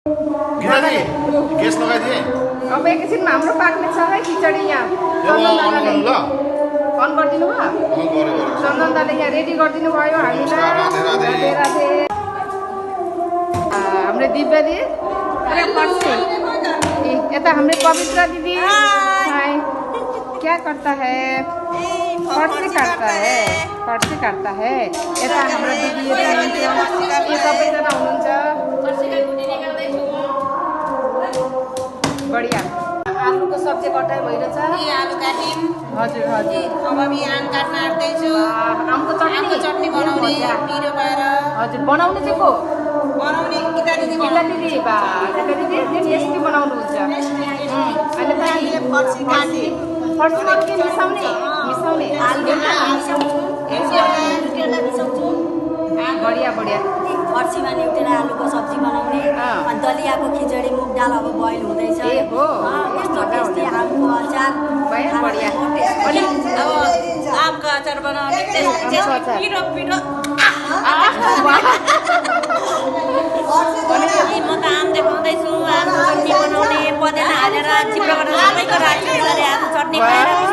guess लगाइदिए अब एकैछिनमा हाम्रो पाक्ने छ है खिचडी यहाँ अन गरिदिनु भयो चन्दन दाले यहाँ रेडी गरिदिनु भयो हामीलाई राधे राधे हाम्रो दिव्या दिदी यता हाम्रो पवित्र दिदी हाय क्या करता है फट से काट्ता है यता हाम्रो दिदी यो सबैजना हुनुहुन्छ बढिया आलुको सब्जी कटाइ भइरहेछ आलु काट्यौँ हजुर हजुर अब हामी आम काट्न आँट्दैछु आमको चटनी बनाउने पिरो पाएर हजुर बनाउने चाहिँ को बनाउने गीता दिदी बा गीता दिदी टेस्टी बनाउनुहुन्छ अहिले त हामीले फर्सी काटी फर्सीमा के मिसाउने बढिया फर्सीमा न्युटेला आलुको सब्जी बनाउने अनि दलियाको खिचडी मुग दाल अब बोइल हुँदैछ यस्तो टेस्टी आमको अचार बढिया अनि अब आमको अचार बनाउने पिरो म त आम देखाउँदैछु आम चटनी बनाउने पदेना हालेर चिप्लो गरेर सबैको राख्छु आज चटनी खाएर